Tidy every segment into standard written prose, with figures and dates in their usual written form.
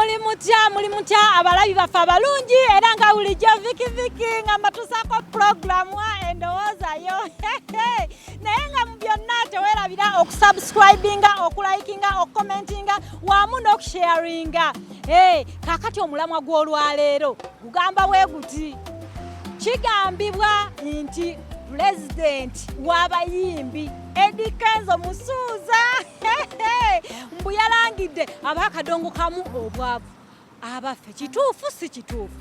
Muli mutya, muli mutya abalabi baffe abalungi? Era nga bulijjo Vikiviki nga mbatuusaako pulogulaamu Endowooza Yo, naye nga mu byonna teweerabira okusubscribinga, okulikinga, okukomentinga wamu n'okusharinga. Kaakati omulamwa gw'olwaleero gugamba bwe guti: kigambibwa nti pulezidenti w'abayimbi Eddy Kenzo Musuuza mbu yalangidde abakadongo kamu obwavu. Abaffe, kituufu si kituufu?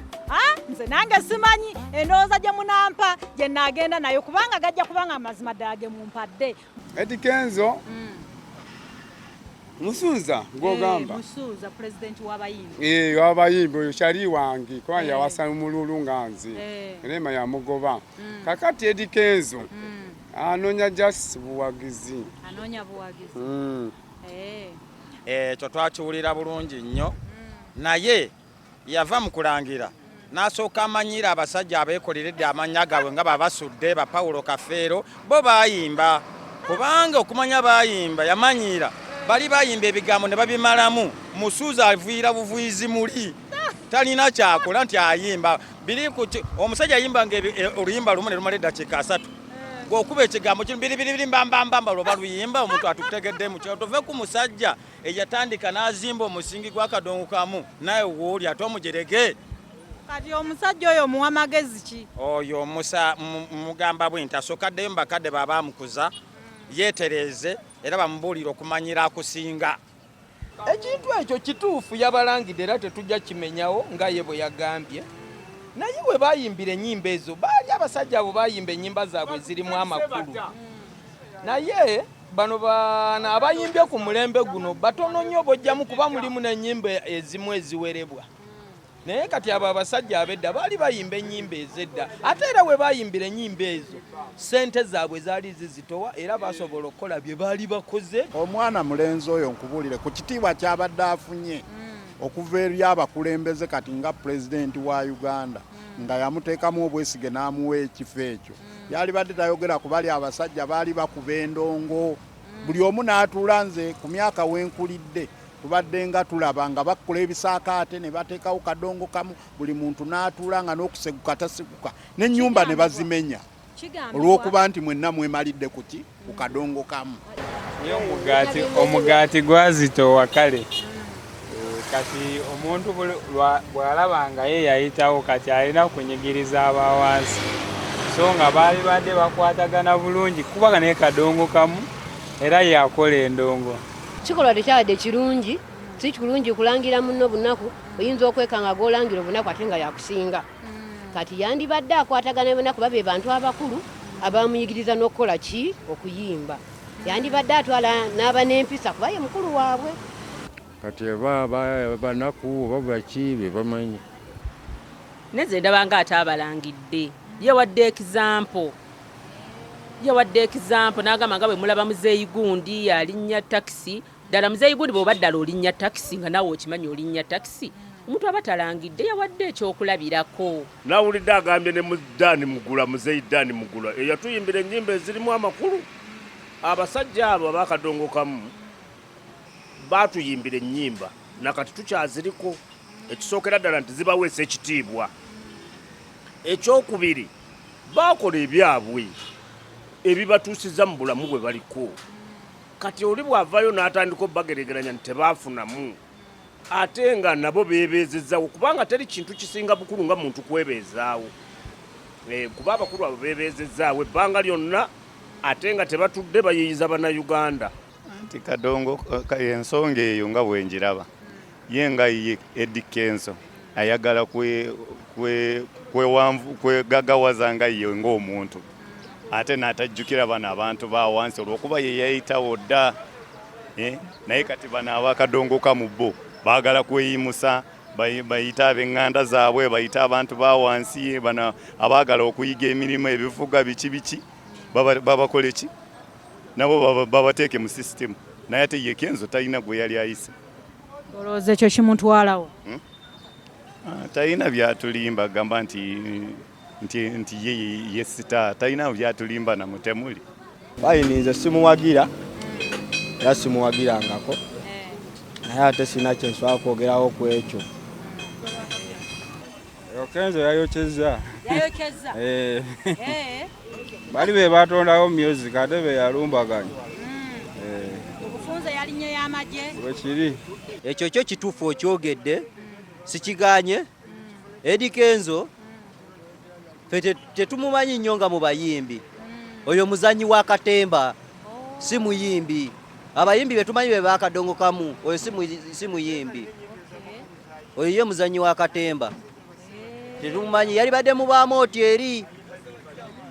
Nze nange simanyi. Endowooza gye munampa gye naagenda nayo, kubanga gajja kubanga amazima ddala ge mumpadde. Eddy Kenzo Musuuza gwogamba? Musuuza, pulezidenti w'abayimbi. Eh, w'abayimbi oyo kyali wange kuba yawasa mululu nga nze. Rema yamugoba. Kakati Eddy Kenzo anoonya just buwagizi. Anoonya buwagizi. Ekyo twakiwulira bulungi nnyo, naye yava mu kulangira n'asooka amanyira abasajja abeekoleredde amannya gaabwe nga babasudde ba Pawulo Kafeero. Bo baayimba kubanga okumanya baayimba yamanyiira bali bayimba ebigambo ne babimalamu. Musuuza aviira buvuyizi muli talina kyakola nti ayimba biri ku omusajja ayimba nga oluyimba lumu ne lumala eddakiika 30, gweokuba ekigambo kino biribiribiri mbambambamba lwoba luyimba omuntu atutegedde mu kyo. Tuve ku musajja eyatandika n'azimba omusingi gw'akadongo kamu, naye wooli ate omujerege. Kati omusajja oyo muwa magezi ki? Oyo musa mugamba bwe nti asooka addeyo mu bakadde baabamukuza, yeetereeze, era bamubuulire okumanyira akusinga. Ekintu ekyo kituufu, yabalangidde era tetujja kimenyawo nga ye bwe yagambye. Naye bwe bayimbira ennyimba ezo, baali abasajja abo bayimba ennyimba zaabwe zirimu amakulu, naye bano bana abayimbye ku mulembe guno batono nnyo bojjamu, kuba mulimu n'ennyimba ezimu eziwerebwa. Naye kati abo abasajja ab'edda baali bayimba ennyimba ez'edda, ate era bwe bayimbira ennyimba ezo ssente zaabwe zaali zizitowa era basobola okukola bye baali bakoze. Omwana mulenzi oyo, nkubuulire ku kitiibwa kyabadde afunye okuva eri abakulembeze, kati nga pulezidenti wa Uganda nga yamuteekamu obwesige n'amuwa ekifo ekyo, yalibadde tayogera ku bali abasajja baali bakuba endongo buli omu n'atuula. Nze ku myaka wenkulidde tubadde nga tulaba nga bakola ebisaakaate ne bateekawo kadongo kamu, buli muntu n'atuula nga n'okuseguka taseguka, n'ennyumba ne bazimenya olw'okuba nti mwenna mwemalidde kuki ku kadongo kamu. Ye omugaati gwazitowa kale. Kati omuntu bw'alaba nga ye yayitawo, kati alina kunyigiriza abawansi, so nga baali badde bakwatagana bulungi, kuba naye kadongo kamu era yakola endongo. Kikolwa tekyabadde kirungi, si kirungi kulangira munno bunaku. Oyinza okwekanga gwolangira obunaku ate nga yakusinga. Kati yandibadde akwatagana bunaku babe bantu abakulu abamuyigiriza n'okukola ki, okuyimba. Yandibadde atwala n'aba n'empisa kuba ye mukulu waabwe. Kati aba banaku oba baki be bamanyi. Neze ndaba nga ate abalangidde, yewadde example, yewadde example n'agamba nga bwe mulaba muzeeyi gundi alinnya takisi. Ddala muzeeyi gundi, bw'oba ddala olinnya takisi nga naawe okimanyi olinnya takisi, omuntu aba talangidde, yawadde ekyokulabirako. Nawulidde agambye ne Dani Mugula, muzeeyi Dani Mugula eyatuyimbira ennyimba ezirimu amakulu. Abasajja abo abakadongo kamu batuyimbira ennyimba nakati tukyaziriko. Ekisookera ddala nti zibaweesa ekitiibwa. Ekyokubiri, baakola ebyabwe ebibatuusiza mu bulamu bwe baliko. Kati oli bw'avaayo n'atandika obageregeranya nti tebaafunamu, ate nga nabo beebeezezaawo, kubanga teri kintu kisinga bukulu nga muntu kwebeezaawo. Kuba abakulu abo beebeezezaawo ebbanga lyonna ate nga tebatudde bayiiyiza Bannayuganda. Anti kadongo ensonga eyo nga bwenjiraba, ye nga ye Eddy Kenzo ayagala kwegagawaza nga ye ng'omuntu, ate n'atajjukira bano abantu ba wansi olw'okuba ye yayitawo dda. Naye kati bano abakadongo kamu bo baagala kweyimusa, bayite ab'eŋŋanda zaabwe, bayite abantu ba wansi bano abaagala okuyiga emirimu, ebivuga, biki biki, babakole ki nabo, babateeke mu sisitemu. Naye ate ye Kenzo talina gwe yali ayise. Olowooza ekyo kimutwalawo? Ah, talina byatulimba gamba nti ye star, talina byatulimba namutemuli. Fine, nze simuwagira era simuwagirangako. Naye ate sirina kye nsobola kwogerawo ku ekyo. Kenzo yayokyezza. Yayokyezza. Eh. Eh. Bali be batondawo music ate be yalumbaganya. Eh. Obufunze yalinye y'amagye. Bwekiri. Ekyo kyo kituufu okyogedde, sikiganye. Eddy Kenzo ffe tetumumanyi nnyo nga mu bayimbi. Oyo muzanyi wa katemba, si muyimbi. Abayimbi be tumanyi be bakadongo kamu, oyo si muyimbi. Oyo ye muzanyi wa katemba. Tetumumanyi, yalibadde mu bamooti eri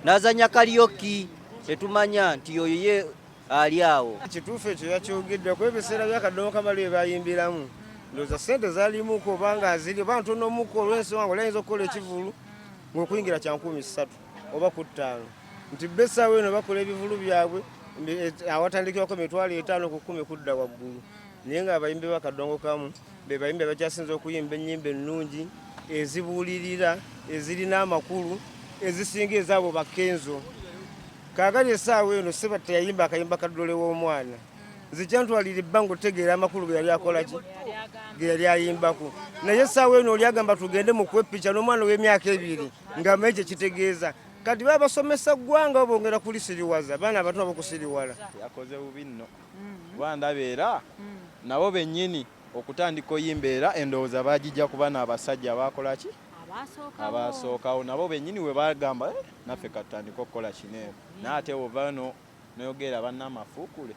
n'azannya karaoke, tetumanya nti oyo ye ali awo. Kituufu ekyo yakyogedde kuba ebiseera by'akadongo kamali bye bayimbiramu ndowooza ssente zaalimuko oba nga ziri oba ntonomuko olw'ensonga nga oli ayinza okukola ekivulu ng'okuyingira kya 3000 oba ku 50 nti bo essaawa eno bakola ebivulu byabwe awatandikirwako 50,000 ku 10 kudda waggulu naye ng'abayimbi b'akadongo kamu be bayimbi abakyasinze okuyimba ennyimba ennungi ezibuulirira ezirina amakulu ezisinga ezaabo ba Kenzo. Kaakati essaawa eno Ssebatta yayimba akayimba ka ddole w'omwana. Nze kyantwalira ebbanga otegeera amakulu ge yali akola ki ge yali ayimbako. Naye essaawa eno oli agamba tugende mu kwepicha n'omwana ow'emyaka 2 ng'amanyi kye kitegeeza. Kati baba basomesa ggwanga oba bongera kulisiriwaza baana abato nabo kusiriwala. Yakoze bubi nno kuba ndaba era nabo bennyini okutandika oyimba era endowooza bagijja ku bano abasajja abakola ki abaasookawo nabo bennyini we bagamba naffe katutandike okukola kino eno naye ate wovayo noyogera banna amafuukule.